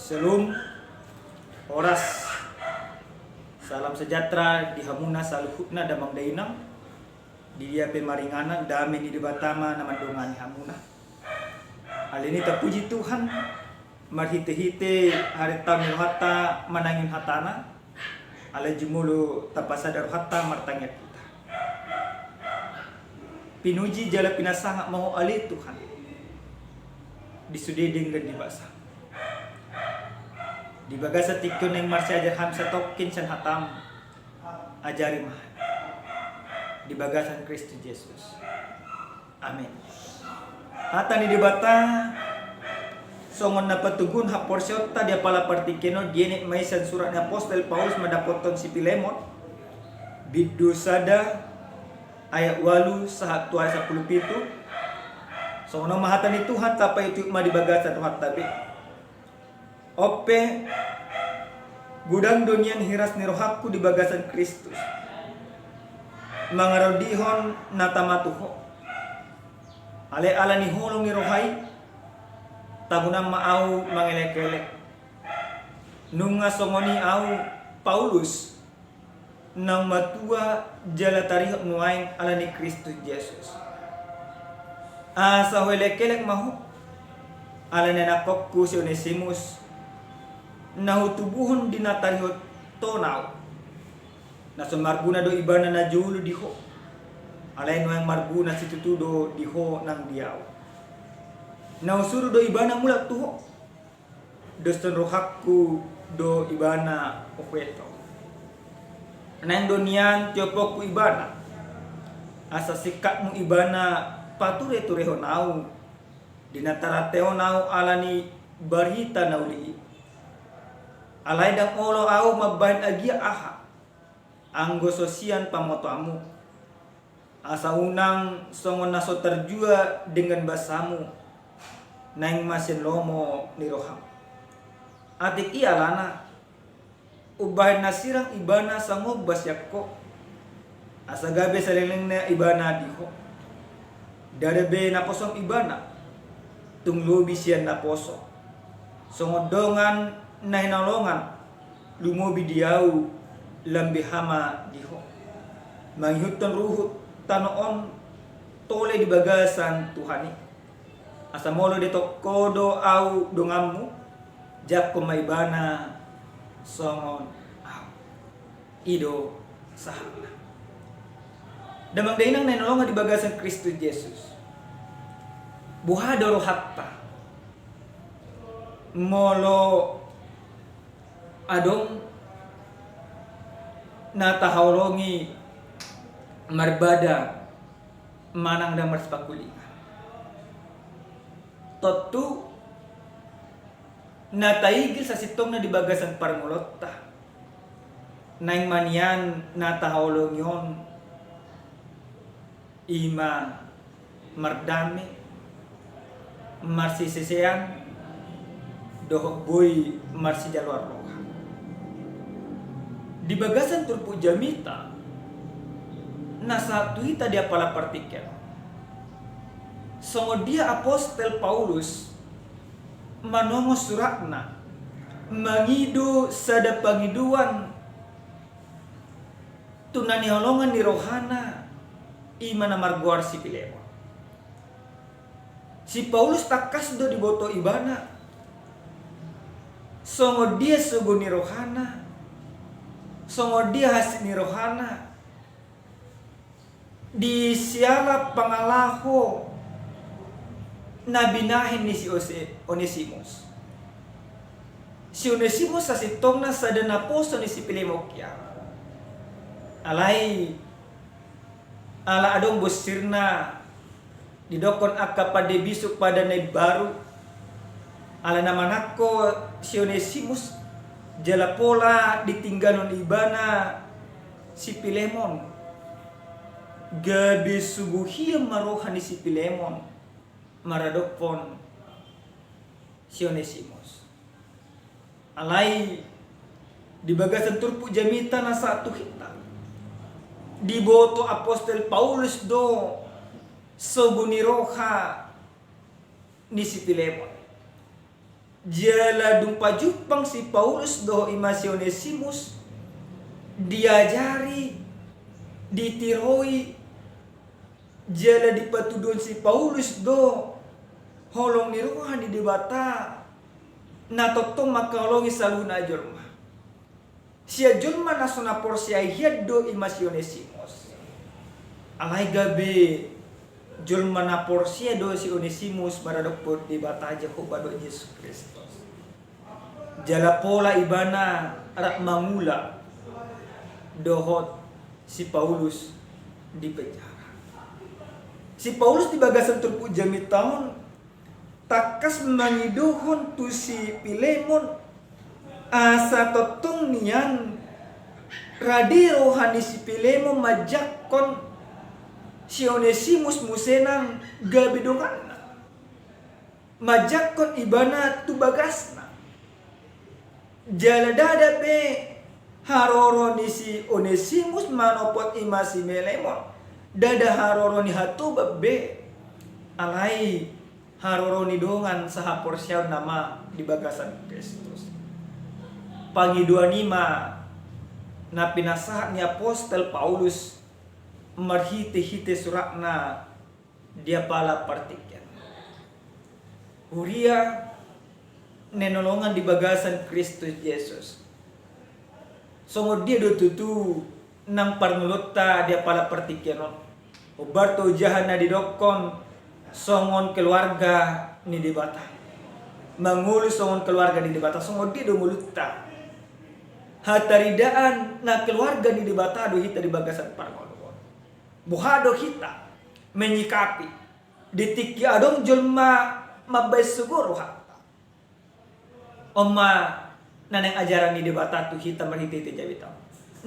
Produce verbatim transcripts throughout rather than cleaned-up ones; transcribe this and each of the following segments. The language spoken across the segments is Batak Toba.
Shalom. Horas. Salam sejahtera di hamuna saluhutna damang dainang. Di dia pe maringanan, dame ni Debata ma na mandongani hamuna. Alani i tapuji Tuhan, marhitehite haritaon ni rohanta manangihon hatana, alai jumolo tapasada rohanta martangiang hita. Pinuji jala pinasangap ma Ho ale Tuhan, di sude denggan ni basa. Di bagasan tingki on naeng marsiajar hami satongkin sian hatam, ajari ma hami. Di bagasan Kristus Jesus. Amen. Hata ni Debata, songon na patoguhon haporseaonta di apala partingkian on, dienet ma i sian surat ni apostel Paulus mandapothon si Pilemon, bindu sada ayat ualu sahat tu ayat sampulu pitu. Songon on ma hata ni Tuhan, tapaihutihut ma di bagasan rohanta be. On pe, godang do nian hiras ni rohangku di bagasan Kristus, mangaradoti na tama tu Ho. Alai ala ni holong ni roha i, tahe unang ma ahu mangelekelek. Nunga songon i ahu, Paulus, naung matua jala tarihot nuaeng ala ni Kristus Jesus. Asa huelekelek ma ho, ala ni anakkonku si Onesimus, na hutubuhon di na tarihothon ahu. Na so marguna do ibana na jolo di ho, alai nuaeng marguna situtu do di ho nang di ahu. Na husuru do ibana mulak tu ho. Dos ni rohangku do ibana hueto. Naeng do nian tiopkonku ibana, asa singkatmu ibana patureturehon ahu, di na tarhatahon ahu ala ni barita na uli i. Alai ndang olo ahu mambahen agia aha, anggo so sian pamotoanmu. Asa unang songon na so tarjua denggan basamu, naeng ma sian lomo ni roham. Atik i alana, umbahen na sirang ibana sangomba sian ho, asa gabe salelengna ibana di ho. Ndada be naposom ibana, tung lobi sian naposo. Songon dongan na hinaholongan, lumobi di ahu, lam beha ma di ho. Mangihuthon ruhut tano on tole di bagasan Tuhan i. Asa molo dietong ho do ahu donganmu, jangkon ma ibana songon ahu. I do sahatna. Damang dainang na hinaholongan di bagasan Kristus Jesus. Boha do rohanta molo adong na tahaholongi marbada manang na marsipangkulingan. Tontu na taigil sasintongna di bagasan parngoluonta. Naeng ma nian na tahaholongi on, i ma mardame, marsisesean, dohot boi marsijaloan roha. Di bagasan turpuk jamita na sahat tu hita di apala partingkian on, songon dia apostel Paulus manongos suratna, mangido sada pangidoan tu na hinaholongan ni rohana, i ma na margoar si Pilemon. Si Paulus tangkas do diboto ibana songon dia sogo ni rohana, songon dia hansit ni rohana, di siala pangalaho na binahen ni si Ose-, Onesimus. Si Onesimus sasintongna sada naposo ni si Pilemon hian. Alai ala adong bonsirna didokkon angka pande bisuk pada na imbaru, ala na manangko si Onesimus jala pola ditinggalhon ibana si Pilemon, gabe subuhian ma roha ni si Pilemon maradophon si Onesimus. Alai di bagasan turpuk jamita na sahat tu hita, diboto apostel Paulus do sogo ni roha ni si Pilemon. Jala dung pajumpang si Paulus dohot i ma si Onesimus, diajari, ditiroi, jala dipatuduhon si Paulus do holong ni roha ni Debata na tongtong mangkaholongi saluhutna jolma. Sian jolma na so na porsea hian do i ma si Onesimus. Alai gabe jolma na porsea do si Onesimus maradophon Debata Jahowa dohot Jesus Kristus. Jala pola ibana rap mangula dohot si Paulus di penjara. Si Paulus di bagasan turpuk jamita on tangkas mangidohon tu si Pilemon asa tongtong nian rade roha ni si Pilemon manjangkon si Onesimus muse nang gabe donganna, manjangkon ibana tu bagasna. Jala ndada be haroro ni si Onesimus manopot i ma si Pilemon, ndada haroro ni hatoban be, alai haroro ni dongan sahaporseaon nama di bagasan Kristus. Pangidoan i ma na pinasahat ni apostel Paulus marhitehite suratna di apala partingkian. Huria na hinaholongan di bagasan Kristus Jesus, songon dia do tutu nang parngoluonta di apala partingkian on? Hombar tu ojahan na didokkon songon keluarga ni Debata. Mangolu songon keluarga ni Debata, songon dia do ngolunta? Hataridaan na keluarga ni Debata do hita di bagasan parngoluon. Boha do hita menyikapi di tingki adong jolma mambahen sogo rohanta? On ma na naeng ajaran ni Debata tu hita marhitehite jamita on.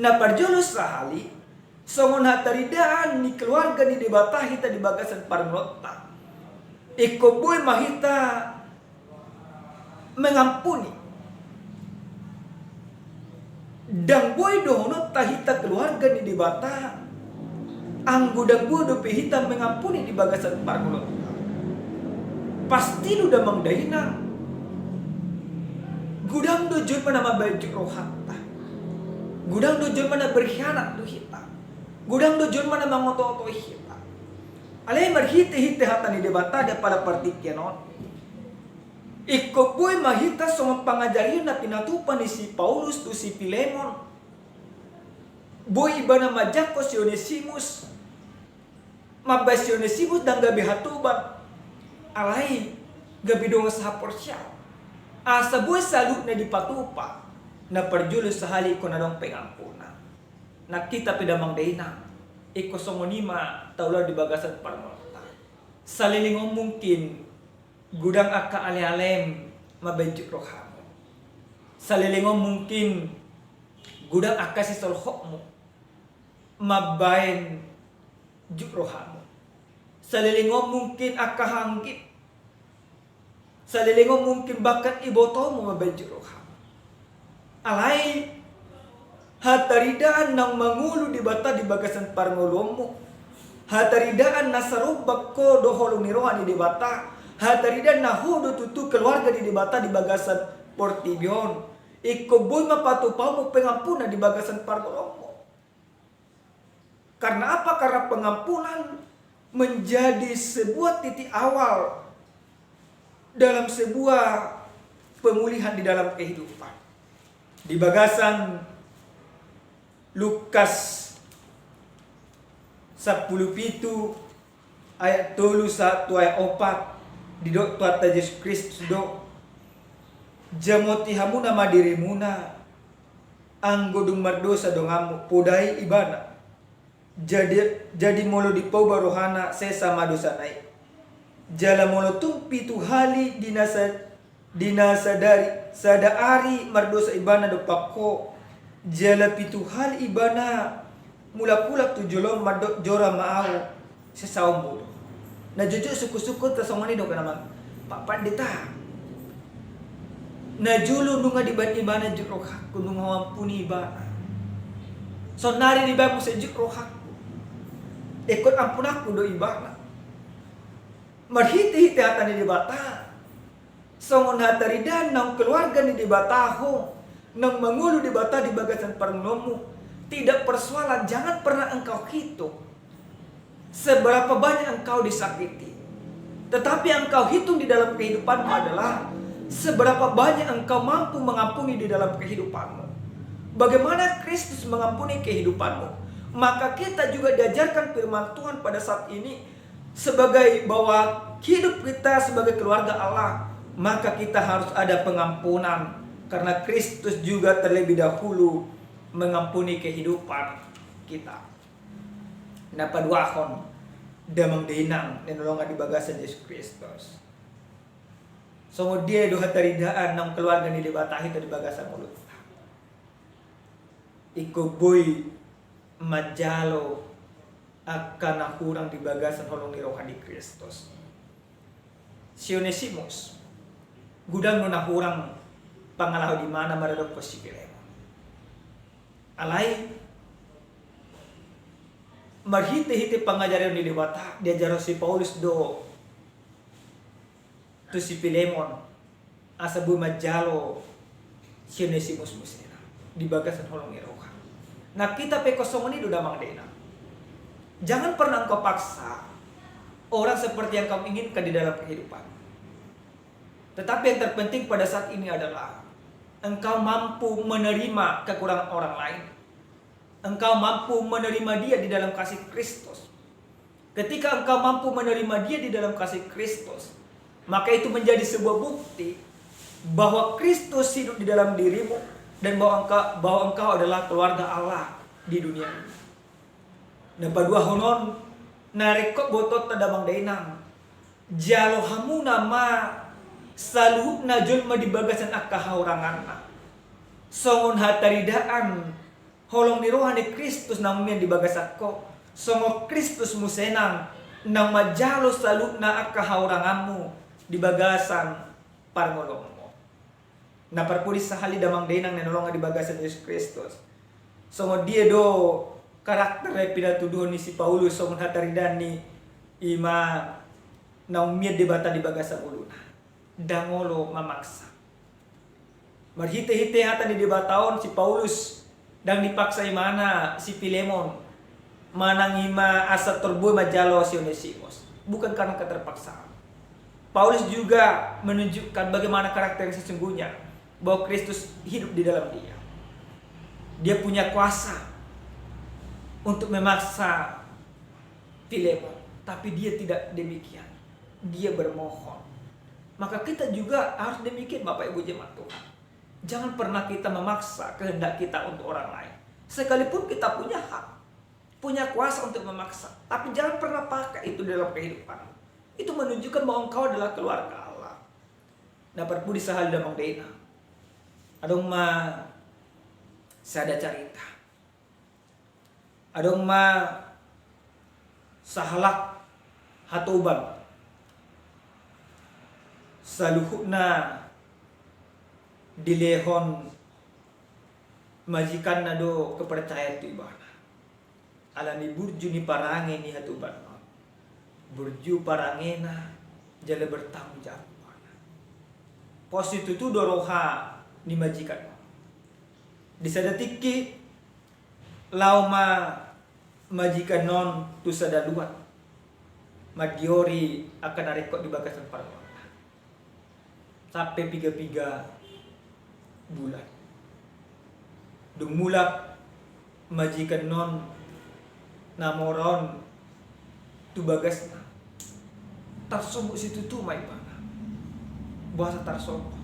Na parjolo sahali, songon hataridaan ni keluarga ni Debata hita di bagasan parngoluonta. Ingkon boi ma hita mengampuni. Ndang boi dohononta hita keluarga ni Debata anggo ndang boi dope hita mengampuni di bagasan parngoluonta. Pasti do damang dainang, godang do jolma na mambahen jut rohanta. Godang do jolma na berkhianat tu hita. Godang do jolma na mangotootoi hita. Alai marhitehite hata ni Debata di apala partingkian on, ingkon boi ma hita songon pangajarion na pinatupa ni si Paulus tu si Pilemon. Boi ibana manjangkon si Onesimus. Mambahen si Onesimus ndang gabe hatoban, alai gabe dongan sahaporseaon. Asa boi saluhutna dipatupa, na parjolo sahali ingkon adong pengampunan. Nang hita pe damang dainang, ingkon songon i ma taulahon di bagasan parngoluonta. Saleleng on mungkin godang angka alealem mambahen jut rohamu. Saleleng on mungkin godang angka sisolhotmu mambahen jut rohamu. Saleleng on mungkin angka hanggit. Saleleng on mungkin bahkan ibotomu mambahen jut rohamu. Alai hataridaan naung mangolu Debata di bagasan parngoluonmu, hataridaan na sarombak ho dohot holong ni roha ni Debata, hataridaan na ho do tutu keluarga ni Debata di bagasan portibi on, ingkon boi ma patupaonmu pengampunan di bagasan parngoluonmu. Karena apa? Karena pengampunan menjadi sebuah titik awal dalam sebuah pemulihan di dalam kehidupan. Di bagasan Lukas sampulu pitu ayat tolu sahat tu ayat opat, didok Tuhanta Jesus Kristus do, jamoti hamuna ma dirimuna, anggo dung mardosa donganmu, podai ibana. Jadi, jadi molo dipauba rohana, sesa ma dosana i. Jala molo tung pitu hali di na sa-, di na sadari, sada ari mardosa ibana dompak ho, jala pitu hali ibana mulak-ulak tu jolom mandok, jora ma au, sesaon molo. Na jojok sungkun-sungkun ta songon i do kan amang. Pak Pandita. Na jolo nunga dibahen ibana jut rohangku, nunga huampuni ibana. Saonnari dibahen muse jut rohangku. Ingkon ampunanku do ibana. Marhite-hite hata ni Debata. Songon hataridaan naung keluarga ni Debata ho, naung mangolu Debata di bagasan parngoluonmu, tidak persoalan, jangan pernah engkau hitung seberapa banyak engkau disakiti. Tetapi yang engkau hitung di dalam kehidupanmu adalah seberapa banyak engkau mampu mengampuni di dalam kehidupanmu. Bagaimana Kristus mengampuni kehidupanmu? Maka kita juga diajarkan firman Tuhan pada saat ini, sebagai bahwa hidup kita sebagai keluarga Allah, maka kita harus ada pengampunan, karena Kristus juga terlebih dahulu mengampuni kehidupan kita. Na paduahon, damang dainang na hinaholongan di bagasan Jesus Kristus, songon dia do hataridaan naung keluarga ni Debata hita di bagasan ngolunta? Ingkon boi manjalo angka na hurang di bagasan holong ni roha ni Kristus. Si Onesimus, godang do na hurang pangalaho di imana maradophon si Filemon. Alai marhitehite pangajarion ni Debata, diajarhon si Paulus do tu si Filemon asa boi manjalo si Onesimus muse na di bagasan holong ni roha. Na hita pe ingkon songon i do damang dainang. Jangan pernah engkau paksa orang seperti yang kamu inginkan di dalam kehidupan. Tetapi yang terpenting pada saat ini adalah engkau mampu menerima kekurangan orang lain. Engkau mampu menerima dia di dalam kasih Kristus. Ketika engkau mampu menerima dia di dalam kasih Kristus, maka itu menjadi sebuah bukti bahwa Kristus hidup di dalam dirimu dan bahwa engkau, bahwa engkau adalah keluarga Allah di dunia ini. Na paduahon on, na ringkot botoonta damang dainang, jalo hamuna ma saluhutna jolma di bagasan angka hahuranganna. Songon hataridaan holong ni roha ni Kristus naung mian di bagasan ho, songon Kristus muse nang naung manjalo saluhutna angka hahuranganmu di bagasan parngoluonmu. Na parpudi sahali damang dainang na hinaholongan di bagasan Jesus Kristus, songon dia do karakter na pinatuduhon ni si Paulus songon hataridaan ni i ma naung mian Debata di bagasan ngoluna? Ndang olo mamaksa. Marhitehite hata ni Debata on, si Paulus ndang dipaksa imana si Filemon manang i ma asa tor boi manjalo si Onesimus. Bukan karena keterpaksaan. Paulus juga menunjukkan bagaimana karakter yang sesungguhnya, bahwa Kristus hidup di dalam dia. Dia punya kuasa untuk memaksa Filemon, tapi dia tidak demikian. Dia bermohon. Maka kita juga harus demikian, Bapak Ibu jemaat Tuhan. Jangan pernah kita memaksa kehendak kita untuk orang lain. Sekalipun kita punya hak, punya kuasa untuk memaksa, tapi jangan pernah pakai itu dalam kehidupan. Itu menunjukkan bahwa engkau adalah keluarga Allah. Na parpudi sahali damang dainang, adong ma sada carita. Adong ma sahalak hatoban, saluhutna dilehon majikanna do kepercayaan tu ibana. Alani burju ni parange ni hatoban on, burju parangena jala bertanggung jawab ibana. Pos situtu do roha ni majikan on. Di sada tingki laho ma majikan on tu sada luat mandiori angka na ringkot di bagasan parngoluonna sampe piga-piga bulan. Dung mulak majikan on na mora on tu bagasna, tarsonggop situtu ma ibana. Boasa tarsonggop?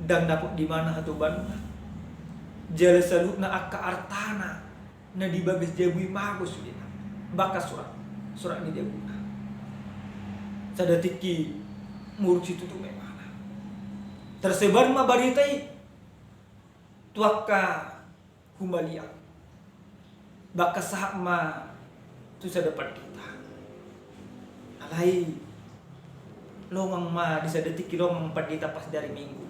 Ndang dapot dimana hatobanna jala saluhutna angka artana na di bagas jabu i mago sudena, bakas surat, surat ni jabuna. Sada tingki muruk situtu ma ibana. Tersebar ma barita i tu angka humaliang. Bakas sahat ma tu sada pandita. Alai longang ma di sada tingki, longang pandita pas di ari Minggu.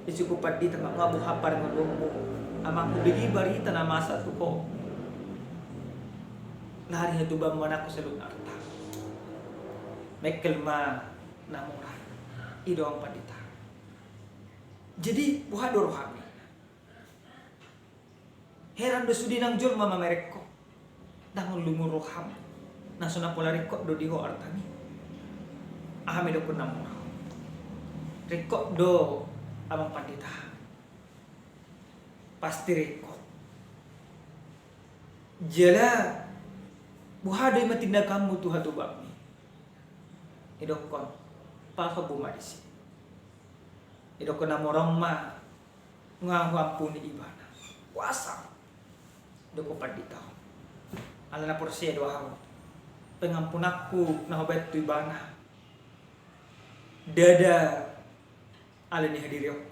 Isungkun pandita ma, nga boha parngoluonmu amang, hubege barita na masa tu ho. Lari hatobanmu anakku saluhutna arta. Mengkel ma na mora. I do amang pandita, Jadi boha do rohami? Heran do sude nang jolma mamereng ho. Ndang on lungun roham, na so na pola ringkot do di ho artami? Aha ma idokkon na mora on? Ringkot do, Amang Pandita. Pasti ringkot. Jala boha do i ma tindakanmu tu hatubanmi? Idokkon, palhobbu ma disi. Idokkon na mora on ma, nunga huampuni ibana. Puasa. Idokkon pandita on, ala na porsea do ahu, pengampunanku na hubaen tu ibana, ndada ala ni hadirionku,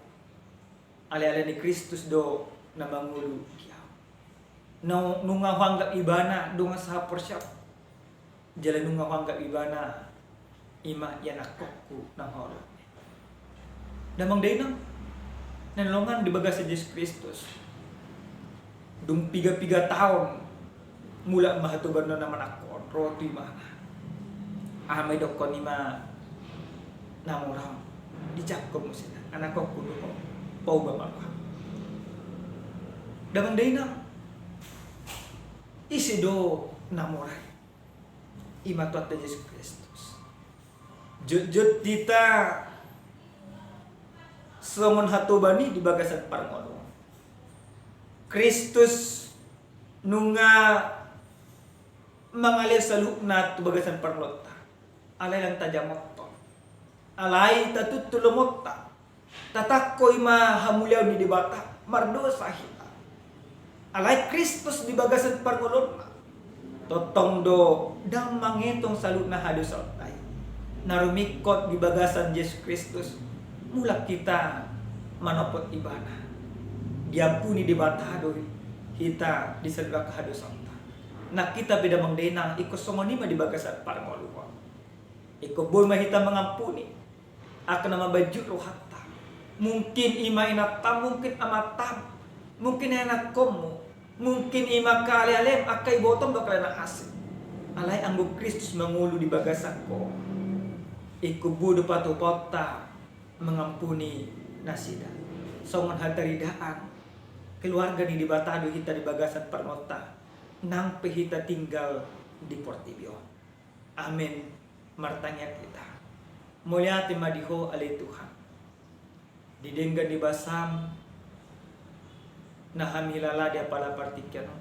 alai ala ni Kristus do na mangolu di ahu. Na nunga huanggap ibana dongan sahaporseaon. Jala nunga huanggap ibana i ma ianakkonku na mangolu. Damang dainang, na nilolongan di bagasan Jesus Kristus, dung piga-piga taon mulak ma hatubanna na manangko on ro tu ibana. Aha ma idokkon i ma na mora on? Dijangkon muse na, anakkonku do ho, pauba ma roham. Damang dainang, ise do na mora i? I ma Tuhanta Jesus Kristus. Jotjot hita songon hatoban i di bagasan parngoluon. Kristus nunga mangalehon saluhutna tu bagasan parngoluonta. Alai ndang tajamothon. Alai tatuntun lomonta. Tatangko i ma hamuliaon ni Debata, mardosa hita. Alai Kristus di bagasan parngoluonna, tongtong do ndang mangetong saluhutna hadosaonta i. Na rumingkot di bagasan Jesus Kristus, mulak hita manopot ibana. Diampuni Debata do hita di saluhut angka hadosaonta. Nang hita pe damang dainang, ingkon songon i ma di bagasan parngoluon. Ingkon boi ma hita mangampuni angka na mambahen jut rohanta. Mungkin i ma inantam, mungkin amantam, mungkin anakkonmu, mungkin i ma angka alealem, angka ibotom do angka na asing. Alai anggo Kristus mangolu di bagasan ho, ingkon boi do patupaonta mangampuni nasida. Songon hataridaan, keluarga ni Debata do hita di bagasan parngoluonta, nang pe hita tinggal di portibi on. Amen. Martangiang hita. Mauliate ma di Ho ale Tuhan, di denggan ni basam na hami hilala di apala partingkian on.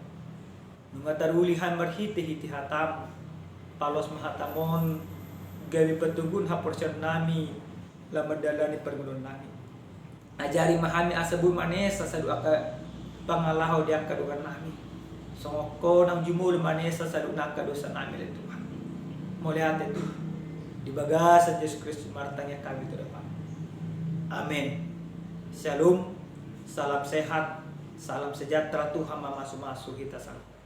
Nunga taruli hami marhitehite hatam. Paloas ma hatam on gabe patoguhon haporseaonnami laho mandalani parngoluonnami. Ajari ma hami asa boi manesa saluhut angka pangalaho di angka dongannami. Songon Ho nang jumolo manesa saluhut angka dosanami ale Tuhan. Mauliate Tuhan. Di bagasan Jesus Kristus martangiang hami tu Ho. Amen. Shalom. Salam sehat. Salam sejahtera. Tuhan mamasumasu hita saluhutna.